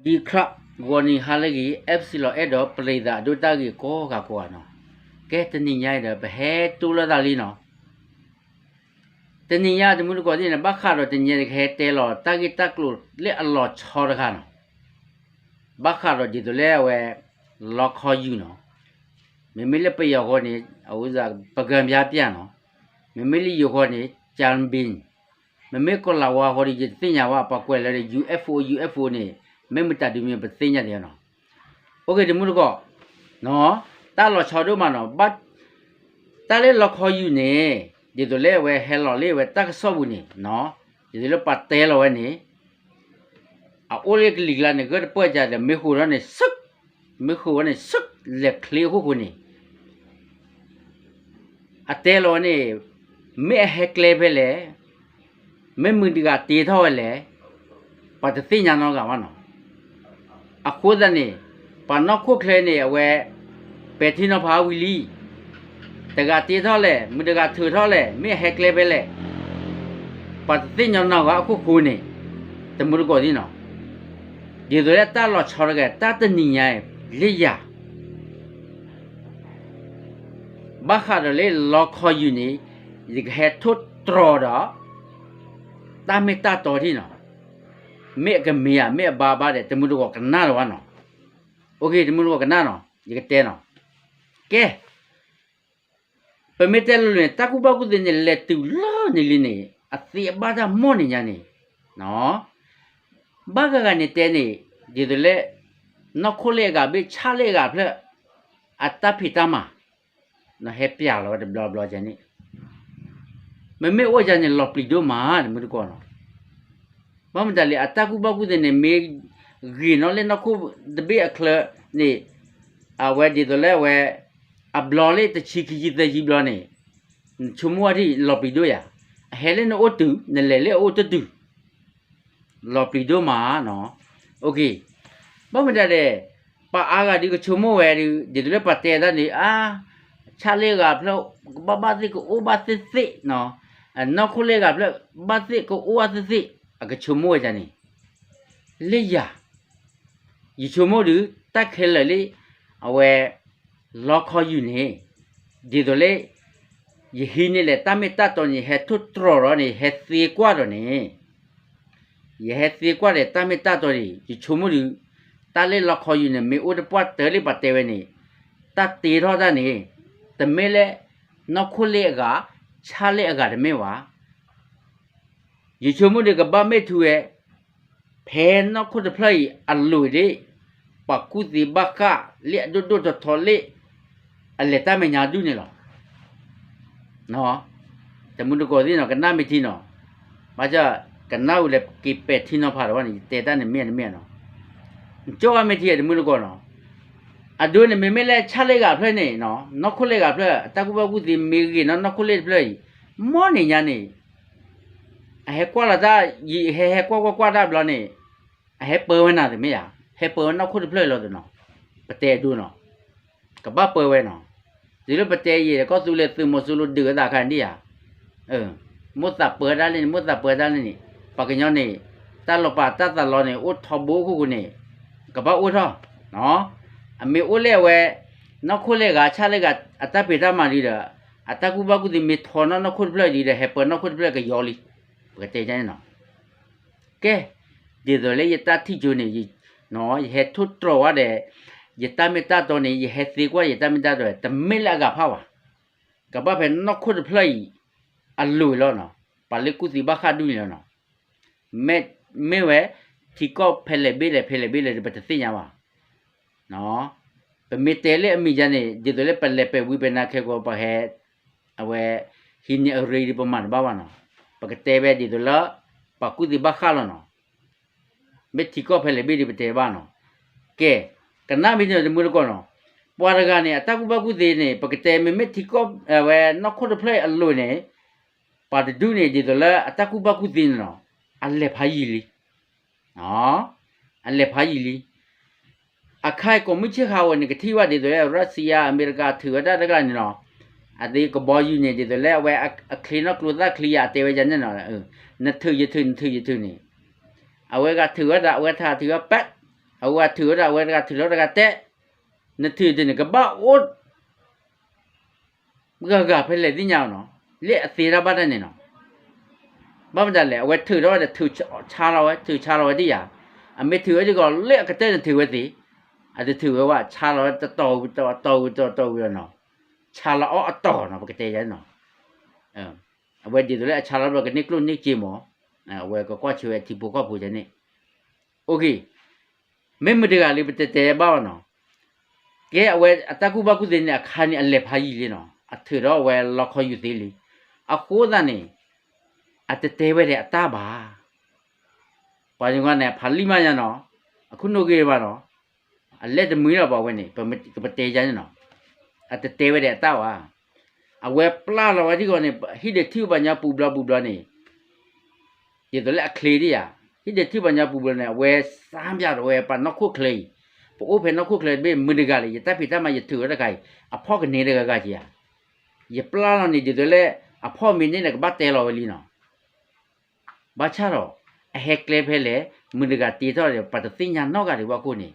Club ဂီၤနံၤဟါလၢအဂ့ၤ Epsilon အဲၣ်ဒိးပျံၤသးအဒိတၢ်ဂ့ၢ်ကိးဂၤကိးဂၤနီၤ. ကဲတနံၤညါအံၤဒီး ပဟဲတိလၢသးလံနီၤ. တနံၤညါတမူတကိးသ့ၣ်န့ၣ် ဘၣ်ဃးဒီးတနံၤညါကဟဲတဲလီၤတၢ်ဂ့ၢ်တၢ်ကျိၤလၢအလီၤဆီတခါနီၤ. ဘၣ်ဃးဒီးဒ်သိးလၢအဝဲ လီခီယူၤနီၤ. မ့မ့ၢ်လၢပယီၤဃီန့ၣ် အဝဲ ပကံပြားပြားနီၤ. မ့မ့ၢ်လၢယိၤဃီန့ၣ် ကၠၣ်ဘ့ၣ် မ့မ့ၢ်ကီၢ်လၤဝါဃီဒီး ယတသ့ၣ်ညါဝဲ ပှၤကွဲးလၢ ယူၣ်အ့ၣ်ဖူ ယူၣ်အ့ၣ်ဖူ န့ၣ် မ့ၢ်မတၤဒုးမ့ၢ်ပသ့ၣ်ညါဒံးနီၤ. အိၣ်က့ၤ တမူတကိး, တၢ်လီၤဆီဒိၣ်မးနီၤ, တၢ်လၢလီခီယူၤန့ၣ် ဒ်သိးလၢအဝဲဟဲလီၤလၢအဝဲတၢ်ကစီၣ်ပူၤန့ၣ်, ဒ်သိးလၢပှၤတဲလီၤဝဲန့ၣ် အအိၣ်လၢကလံၤကျါန့ၣ် ဂၢၢ်တပၢၢ်ကဒီး မ့ၢ်ဃိာ်ဒီးန့ၣ် ဆူၣ်, မ့ၢ်ဃိာ်ဝဲန့ၣ် ဆူၣ် လဲၤချ့အခိၣ်ဃိန့ၣ် အတဲလီၤဝဲန့ၣ် မ့ၢ်အဟဲကျဲဖဲလဲၣ်, မ့ၢ်မုၢ်တဂၤတ့ထီၣ်ဝဲလဲၣ်, ပှၤတသ့ၣ်ညါနီတဂၤဘၣ်နီၤ. အဃိသတးန့ၣ် ပှၤနီၢ်ခိၣ်ချၢန့ၣ် အဝဲ ပဲာ်ထံနီၤဖးဝံၤလံ. တဂၤတ့ထီၣ်လဲၣ်, မုၢ်တဂၤထုးထီၣ်လဲၣ်, မ့ၢ်အဟဲကျဲဖဲလဲၣ်, ပှၤတသ့ၣ်ညါနီတဂၤအခိၣ်ဃိန့ၣ် တမူတကိးသ့ၣ်နီၤ. ဒ်သိးလၢတၢ်လီၤဆီတဂၤ တၢ်တနံၤညါအံၤ လၢယၤ ဘၣ်ဃးဒီးလၢလီခီယူၤန့ၣ် ယကဟဲထိၣ်တြီၤဒီး တၢ်မ့ၢ်တၢ်တီထံၣ်နီၤ. မ့ၢ်အကမ့ၢ်ဧါ မ့ၢ်အဘၣ်ဘၣ်ဒီး တမူတကိးကနၣ်လၢၤဘၣ်နီၤ. အိၣ်က့ၤ တမူတကိးကနၣ်နီၤ, ယကတဲနီၤ. ကဲ ပမ့ၢ်တဲလိၤလိၤန့ၣ် တၢ်ကူၣ်ဘၣ်ကူၣ်သ့န့ၣ် လဲၤတုၤလၢန့ၣ်လံန့ၣ် အသ့အဘၣ်တၢ်မီၢ်န့ၣ်ညါန့ၣ် ဘၣ်ဂၤဂၤန့ၣ်တဲန့ၣ် ဒ်သိးလၢ နီၢ်ခိၣ်လၢအဂၤဘ့ၣ် ဆၣ်လၢအဂၤဖျၢၣ် အတၢ်ဖံးတၢ်မၤ ဟဲပျးလီၤဝဲတဘျီဘျီန့ၣ် မ့မ့ၢ်အိၣ်ယၤန့ၣ် လီၤပျံၤဒိၣ်မး တမူတကိးနီၤ. ဘၣ်မတၤလဲၣ် အတၢ်ကူၣ်ဘၣ်ကူၣ်သ့န့ၣ် မ့ၢ်ဂ့ၤနီၣ်လၢနီၢ်ခိၣ်တဘ့ၣ်အချၢန့ၣ် အဝဲဒ်သိးလၢအဝဲ အဘျီလၢတဆံခံဆံသၢဆံဘျီန့ၣ် နဆိကမိၣ်ဝဲဒၣ်လီၤပျံၤဒိၣ်ယၤ, အဟဲလၢနအိၣ်တုၤ နလဲၤလၢအအိၣ်တတုၤ လီၤပျံၤဒိၣ်မးနီၤ. ဘၣ်မတၤဒီး ပှၤအါဂၤဒုးကဆိကမိၣ်ဝဲဒုး ဒ်သိးလၢပှၤတဲတၢ်န့ၣ် အါ ဆၣ်လၢအဂၤဖျၢၣ် ကဘၣ်ဘၣ်သ့ၣ်ကအိၣ်ဘၣ်သ့ၣ်သ့ၣ်နီၤ, နီၢ်ခိၣ်လၢအဂၤဖျၢၣ် ဘၣ်သ့ၣ်ကအိၣ်ဘၣ်သ့ၣ်သ့ၣ် အကဆိကမိၣ်ဝဲဒၣ်န့ၣ် လၢယၤ ယဆိကမိၣ်ဒုး တၢ်ခဲလၢာ်လၢ အဝဲ လီခီယူၤန့ၣ် ဒ်သိးလၢ ယဟံးန့ၢ်လဲၣ်တၢ်မ့ၢ်တၢ်တီန့ၣ် ယဟဲထိၣ်တြီၤဒီးန့ၣ် ယဟဲသ့ကွၢ်ဒီးန့ၣ် ယဟဲသ့ကွၢ်ဒီးတၢ်မ့ၢ်တၢ်တီန့ၣ် ယဆိကမိၣ်ဒုး တၢ်လၢလီခီယူၤန့ၣ် မ့ၢ်အိၣ်တပှၢ်တၢၢ်လၢပှၤတဲဝဲန့ၣ် တၢ်တ့ထီၣ်တၢ်န့ၣ် တမ့ၢ်လၢ နီၢ်ခိၣ်လၢအဂၤ ဆၣ်လၢအဂၤတမ့ၢ်ဘၣ် ယဆိကမိၣ်ဒုးကဘၣ်မ့ၢ်ထူဝဲ ဖဲနီၢ်ခိၣ်တဖျၢၣ်အံၤအလိၤဒၣ် ပှၤကူၣ်သ့ဘၣ်ဃးလၢအဒိၣ်ဒိၣ်ထီထီလၢ အလဲၤတၢ်မဲာ်ညါဒူၣ်န့ၣ်လီၤ. တမူတကိးသ့ၣ်နီၤ ကနၣ်မ့ၢ်ထံနီၤ, ဘၣ်ဆၣ် ကနၣ်ဝံၤလၢက့ၤပဲာ်ထံနီၤဖးဒီးဝဲန့ၣ် ယတဲတၢ်န့ၣ်မ့ၢ်တမ့ၢ်နီၤ, နကၠီၣ်ဝဲမ့ၢ်ထံတမူတကိးနီၤ, အဒိန့ၣ် မ့မ့ၢ်လၢဆၣ်လၢအဂၤဖျၢၣ်န့ၣ် နီၢ်ခိၣ်လၢအဂၤဖျၢၣ် အတၢ်ကူၣ်ဘၣ်ကူၣ်သ့မ့ၢ်ဂ့ၤနီၤ နီၢ်ခိၣ်လၢတဖျၢၣ်အံၤ မီၢ်န့ၣ်ညါန့ၣ် အဟဲကွၢ်လီၤတၢ် ယဟဲဟဲကွၢ်ကွၢ်ကွၢ်တၢ်ဘျီန့ၣ် အဟဲပၢဝဲနၤတမ့ၢ်ဧါ, ဟဲပၢဝဲနီၢ်ခိၣ်တဖျၢၣ်အံၤလီၤတနီၤ, ပတဲအဒိနီၤ, ကဘၣ်ပၢဝဲနီၤ, တုၤလၢပတဲယဲၢ်ကီၢ်သူလ့ၤသုးမီၤစိရိၤဒုးဝဲသးခါန့ၣ်ဧါ, မိၣ်သးပၢတၢ်လၢန့ၣ် မိၣ်သးပၢတၢ်လၢန့ၣ်, ပှၤကညီန့ၣ် တၢ်လီၤပာ်တၢ်သးလီန့ၣ် အိၣ်ထီဘိခိၣ်ဃိန့ၣ်, ကဘၣ်အိၣ်ထီၣ်, အမ့ၢ်အိၣ်လၢအဝဲ နီၢ်ခိၣ်လၢအဂၤ ဆၣ်လၢအဂၤ အတၢ်ဖံးတၢ်မၤဒ်ဒီး အတၢ်ကူၣ်ဘၣ်ကူၣ်သ့မ့ၢ်ထီနီၢ်ခိၣ်တဖျၢၣ်ဒ်ဒီး ဟဲပၢနီၢ်ခိၣ်တဖျၢၣ်ကယီလံ, ပကတဲန့ၣ်နီၤ ကဲ, ဒ်သိးလၢယတၢ်ထံၣ်ကၠိန့ၣ်, ယဟဲထိၣ်တြီၤဝဲဒီး ယတၢ်မ့ၢ်တၢ်တီန့ၣ် ယဟဲသ့ကွၢ်ယတၢ်မ့ၢ်တၢ်တီ တမ့ၢ်လၢအဂၤဖးဘၣ်, ကဘၣ်ဖဲနီၢ်ခိၣ်တဖျၢၣ်အံၤ အလိၤလီၤနီၤ, ပှၤလၢကူၣ်သ့ဘၣ်ဃးဒူၣ်န့ၣ်လီၤနီၤ, မ့ၢ်ဝဲ ထံကီၢ်ဖဲလဲၣ်ဘ့ၣ်လဲၣ် ဖဲလဲၣ်ဘ့ၣ်လဲၣ်ဒီး ပတသ့ၣ်ညါဘၣ် ပမ့ၢ်တဲလၢအမံၤယါန့ၣ် ဒ်သိးလၢပလဲၤပဲာ်ဝံၤပဲာ်နါခဲကိာ် ပဟဲ အဝဲ ဟံးန့ၢ်အရ့ဒီးပမၤတဘၣ်ဘၣ်နီၤ, ပကတဲဝဲဒ်သိးလၢ ပှၤကူၣ်သ့ဘၣ်ဃးလီၤနီၤ, မ့ၢ်ထံကီၢ်ဖဲလဲၣ်ဘ့ၣ်ဒီးပတဲဘၣ်နီၤ, ကဲ, ကနၣ်မ့ၢ်န့ၣ်တမူတကိးနီၤ, ပှၤတဂၤန့ၣ် အတၢ်ကူၣ်ဘၣ်ကူၣ်သ့န့ၣ် ပကတဲမ့မ့ၢ်ထံကီၢ် အဝဲနီၢ်ခိၣ်တဖျၢၣ်အလိၤန့ၣ်, ပှၤတဒူၣ်န့ၣ် ဒ်သိးလၢအတၢ်ကူၣ်ဘၣ်ကူၣ်သ့န့ၣ်နီၤ, အလဲၤဖးယံာ်လံ အလဲၤဖးယံာ်လံ, အခါအံၤကိးမုၢ်ဆ့ၣ်ဟးဝဲန့ၣ် ကထံၣ်ဘၣ်ဒ်သိးလၢ ရၢၣ်စံယါ အမဲရကၤထုးဝဲဒၣ်တၢ်တကျါန့ၣ်နီၤ, အသ့ကဘီယူၤန့ၣ် ဒ်သိးလၢအဝဲအချ့နီၢ်ကျိသၣ်ချံယါ အတဲဝဲယါန့ၣ်နီၤ, နထုးယထုး နထုးယထုးန့ၣ်, အဝဲဂၤထုးဝဲဒၣ် အဝဲထးထုးဝဲ ပက် အဝဲထုးဝဲဒၣ် အဝဲတဂၤထုးလီၤတဂၤတဲ, နထုးတန့ၣ် ကဘၣ်အိၣ် ဂၤဂၤဖဲလဲၣ်သ့ၣ်ညါနီၤ, လၢအသ့တၢ်ဘၣ်တၢ်န့ၣ်နီၤ. ဘၣ်မတၤလဲၣ် အဝဲထုးထီၣ်ဝဲဒီးထုးဆါလီၤဝဲ ထုးဆါလီၤဝဲဒ်ယၤ, အမ့ၢ်ထုးဝဲဒ်ကီး လၢအကတၢၢ်န့ၣ်ထုးဝဲသ့, အတထုးဝဲဘၣ် ဆါလီၤဝဲတတီၤဝံၤတတီၤဝံၤတတီၤဝံၤလီၤနီၤ, ဆါလီၤအီၣ်အတီၤနီၤ ပကတဲယၤနီၤ. အဝဲဒ်သိးလၢအဆါလီၤဘျီကန့ၢ်ကျိၣ်န့ၢ်စ့မး, အဝဲကကွၢ်ဆၢဝဲအထံဖိကီၢ်ဖိယၤန့ၣ်, အိၣ်ခ့ မ့ၢ်မုၢ်တဂၤလံ ပတတဲဘၣ်ဘၣ်နီၤ, ကဲအဝဲအတၢ်ကူၣ်ဘၣ်ကူၣ်သ့န့ၣ် အခါန့ၣ်အလဲၤဖးယံာ်လံနီၤ, အထုးထီၣ်ဝဲလီခီယူၤသ့လံ, အဃိသတးန့ၣ် အတတဲဝဲဒၣ်အတၢ်ဘၣ် ပှၤညီန့ၣ် ဖးလံၢ်မးညါနီၤ, အခိၣ်နူာ်ဂ့ၤဘၣ်နီၤ, အလဲၢ်တမှံလီၤပှၤဝဲန့ၣ် ပတဲယၤန့ၣ်နီၤ, အတတဲဝဲဒၣ်အတၢ်ဘၣ်, အဝဲပျၢ်လီၤဝဲထံဂီၤန့ၣ် ဟံၣ်ဒုးထံၣ်ပှၤညီပူၤဘျီပူၤဘျီန့ၣ်, ဒ်သိးလၢအချ့ဒ်ယၤ, ဟံၣ်ဒုးထံၣ်ပှၤညီပူၤဘျီန့ၣ် အဝဲစၢ်ပၠးဒီးဝဲပှၤနီၢ်ခိၣ်ချၢအံၤ, ပအိၣ်ဖဲနီၢ်ခိၣ်ချၢတဘ့ၣ် မုၢ်တဂၤလံ ယတၢ်ဖံးတၢ်မၤယထုးဝဲတခါအံၤ အဖီၣ်ကန့ၢ်တဂၤဂၤက့ၤဧါ, ယပျၢ်လီၤန့ၣ် ဒ်သိးလၢ အဖီၣ်မ့ၢ်န့ၣ်န့ၣ် ကဘၣ်တဲလီၤဝဲလံနီၤ ဘၣ်ဆၣ်ဒီး အဟဲကျဲဖဲလဲၣ် မုၢ်တဂၤတ့ထီၣ်ဒီး ပှၤတသ့ၣ်ညါနီတဂၤဒံးဘၣ်အဃိန့ၣ်,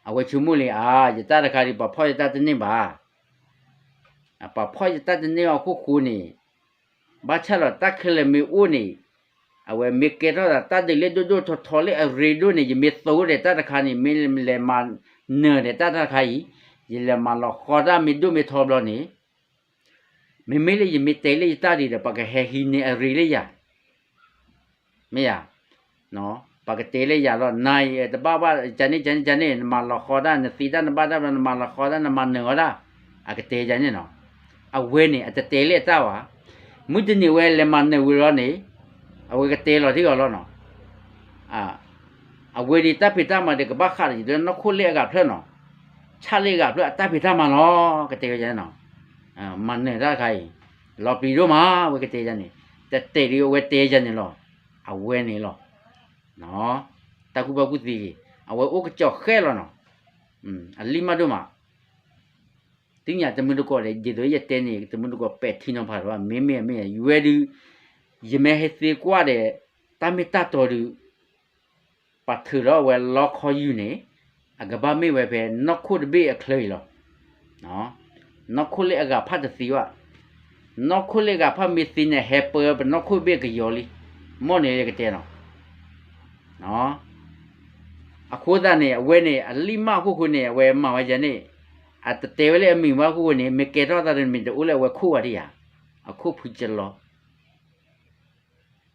အဝဲဆိကမိၣ်လံ အါ ယတၢ်တခါဒံး ပှၤဖီၣ်ယတၢ်တန့ၢ်ဘၣ်, ပှၤဖီၣ်ယတၢ်တန့ၢ်အီၤအခိၣ်ဃိန့ၣ်, ဘၣ်ဆၣ်ဒီးတၢ်ခဲလၢာ်မ့ၢ်အိၣ်န့ၣ်, အဝဲမ့ၢ်ကဲထီၣ်သးတၢ်ဒုးလၢဒိၣ်ဒိၣ်ထီထီလၢအရ့ဒိၣ်န့ၣ် ယမ့ၢ်သိဒီးတၢ်တခါန့ၣ် မ့ၢ်လဲၤမၤနၢၤဒီးတၢ်တခါအံၤ, ယလဲၤမၤလီၤဃီတၢ်မ့ၢ်ဒိၣ်မ့ၢ်ထီဘျီန့ၣ် မ့မ့ၢ်လၢယမ့ၢ်တဲလၢယတၢ်ဒံးဒီး ပှၤကဟဲဟံးန့ၢ်အရ့လၢယၤ, မ့ၢ်ဧါ, ပှၤကတဲလၢယၤလီၤ နၤအံၤတဘၣ်ဘၣ် ကန့ၣ် ကန့ၣ် ကန့ၣ် နမၤလီၤဃီတၢ် နသ့တၢ်နဘၣ်တၢ်ဘျီ နမၤလီၤဃီတၢ် နမၤနၢၤဝဲဒၣ်, အကတဲယၤန့ၣ်နီၤ, အဝဲန့ၣ် အတတဲလၢအတၢ်ဘၣ်, မုၢ်တနံၤဝဲလဲၤမၤနၢၤဝံၤလီၤန့ၣ်, အဝဲကတဲလီၤထံဂီၤလီၤနီၤ အဝဲဒၣ်တၢ်ဖံးတၢ်မၤဒီးကဘၣ်ဃးဒီးယၤလၢနီၢ်ခိၣ်လၢအဂၤဖျၢၣ်နီၤ, ဆၣ်လၢအဂၤဖျၢၣ်အတၢ်ဖံးတၢ်မၤလီၤ ကတဲဝဲယၤနီၤ, မၤနၢၤတၢ်တခါအံၤ, လီၤပျံၤဒိၣ်မး အဝဲကတဲယၤန့ၣ်, တတဲဒ်အဝဲတဲယၤန့ၣ်လီၤ, အဝဲန့ၣ်လီၤ, တၢ်ကူၣ်ဘၣ်ကူၣ်သ့ဂ့ၤ, အဝဲအိၣ်ကစီၣ်ဃဲလီၤနီၤ, အလံၢ်မးဒိၣ်မး သ့ၣ်ညါတမုၢ်တကိးဒီး ဒ်သိးယတဲန့ၣ် တမုၢ်တကိးပဲာ်ထံနီၤဖးဒီး မ့မ့ၢ်မ့ၢ်ယဝဲဒုး, ယမ့ၢ်ဟဲသ့ကွၢ်ဒီး တၢ်မ့ၢ်တၢ်တီဒုး, ပှၤထုးထီၣ်ဝဲလီခီယူၤန့ၣ်, အကဘၣ်မ့ၢ်ဝဲဖဲနီၢ်ခိၣ်တဘ့ၣ်အချၢအံၤလီၤ. နီၢ်ခိၣ်လၢအဂၤဖးတသ့ဘၣ်, နီၢ်ခိၣ်လၢအဂၤဖးမ့ၢ်သ့န့ၣ် ဟဲပၢပနီၢ်ခိၣ်ဘ့ၣ်ကယီၤလံ, မ်န့ၣ်ယကတဲနီၤ အဃိသတးန့ၣ် အဝဲန့ၣ် အလံၢ်မးအခိၣ်ဃိန့ၣ် အဝဲမၤဝဲယၤန့ၣ်, အတတဲဝဲလၢအမံၤမးအခိၣ်ဃိန့ၣ် မ့ၢ်ကဲထီၣ်သးဒီးမ့ၢ်တအိၣ်လၢအဝဲခိၣ်ဝဲဒၣ်ဧါ, အခိၣ်ဖုကလီ,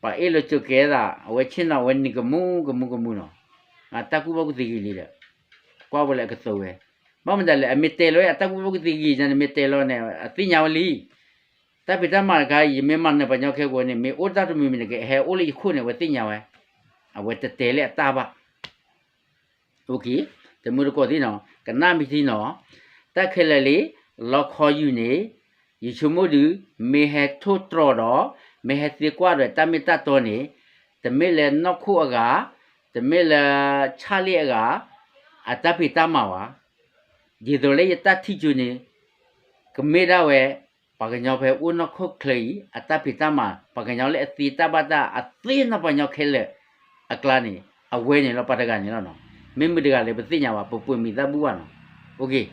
ပှၤအ့ၣ်လိာ်ကၠိကဲသး အဝဲဆ့ၣ်နီၤဝဲန့ၣ်ကမူကမူကမူနီၤ, တၢ်ကူၣ်ဘၣ်ကူၣ်သ့ဂ့ၤလံဒီး, ကွၢ်ဝဲလၢအကသိးဝဲ, ဘၣ်မတၤလဲၣ် အမ့ၢ်တဲလီၤဝဲအတၢ်ကူၣ်ဘၣ်ကူၣ်သ့ဂ့ၤန့ၣ် မ့ၢ်တဲလီၤန့ၣ် အသ့ၣ်ညါဝဲလံ တၢ်ဖံးတၢ်မၤတခါအံၤ ယမ့ၢ်မၤနၢၤပှၤညီခဲကိာ်န့ၣ် မ့ၢ်အိၣ်တၢ်တမံၤမံၤန့ၣ် ကဟဲအိၣ်လၢယခိၣ်န့ၣ် အဝဲသ့ၣ်ညါဝဲ, အဝဲတတဲလၢအတၢ်ဘၣ်. တမုၢ်တကိးသ့ၣ်နီၤ ကနၣ်မ့ၢ်ထံနီၤ, တၢ်ခဲလၢာ်လံ လီခီယူၤန့ၣ်, ယဆိကမိၣ်ဒုး မ့ၢ်ဟဲထိၣ်တြီၤဒီး မ့ၢ်ဟဲသ့ကွၢ်ဒီးတၢ်မ့ၢ်တၢ်တီန့ၣ်, တမ့ၢ်လၢနီၢ်ခိၣ်အဂၤ, တမ့ၢ်လၢဆၣ်လ့ၣ်အဂၤ, အတၢ်ဖံးတၢ်မၤဘၣ်. ဒ်သိးလၢယတၢ်ထံၣ်ကၠိန့ၣ်, ကမ့ၢ်ဒၣ်ဝဲ ပှၤကညီဖဲအိၣ်နီၢ်ခိၣ်ချၢအံၤ အတၢ်ဖံးတၢ်မၤ ပှၤကညီလၢအသ့တၢ်ဘၣ်တၢ် အသ့နီၢ်ပှၤကညီခဲလၢာ်အကျါန့ၣ် အဝဲန့ၣ်လီၤ ပှၤတဂၤန့ၣ်လီၤနီၤ. မ့ၢ်မုၢ်တဂၤလၢပသ့ၣ်ညါဘၣ် ပပှ့ၤမံၤသၣ်ဘူၣ်ဘၣ်နီၤ.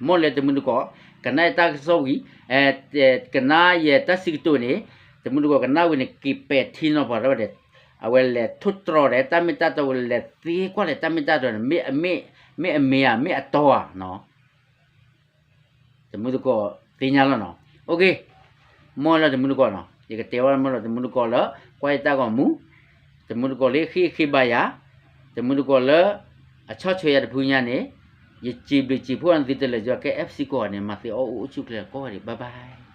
မ်လၢတမုၢ်တကိး ကနၣ်ယတၢ်ကစီၣ်ဝံၤ, ကနၣ်ယတၢ်စံးကတိၤန့ၣ်, တမုၢ်တကိးကနၣ်ဝံၤန့ၣ် က့ၤပဲာ်ထံနီၤဖးထီၣ်ဝဲဒီး အဝဲလဲၤထိၣ်တြီၤဒီးတၢ်မ့ၢ်တၢ်တီ ဝဲလဲၤသ့ကွၢ်လဲၤတၢ်မ့ၢ်တၢ်တီန့ၣ် မ့ၢ်အမ့ၢ်ဧါ မ့ၢ်အတီဧါနီၤ. တမုၢ်တကိးသ့ၣ်ညါလီၤနီၤ. မ်လၢတမုၢ်တကိးနီၤ ယကတဲဝဲ မ်လၢတမုၢ်တကိးလၢ ကွၢ်ယတၢ်ဂီၤမူ, တမုၢ်တကိးလၢဃ့ဃ့ဘါယၤ, တမုၢ်တကိးလၢ အဆီၣ်ထွဲယၤတဖုညါန့ၣ်, ယစံးဘျုးစံးဖှိၣ်နသုတလၢာ် ကဲ FC ကိးဂၤန့ၣ် မၤသ့အီၣ်အိၣ်အိၣ်ဆူၣ်ချ့ကိးဂၤဒဲး bye bye.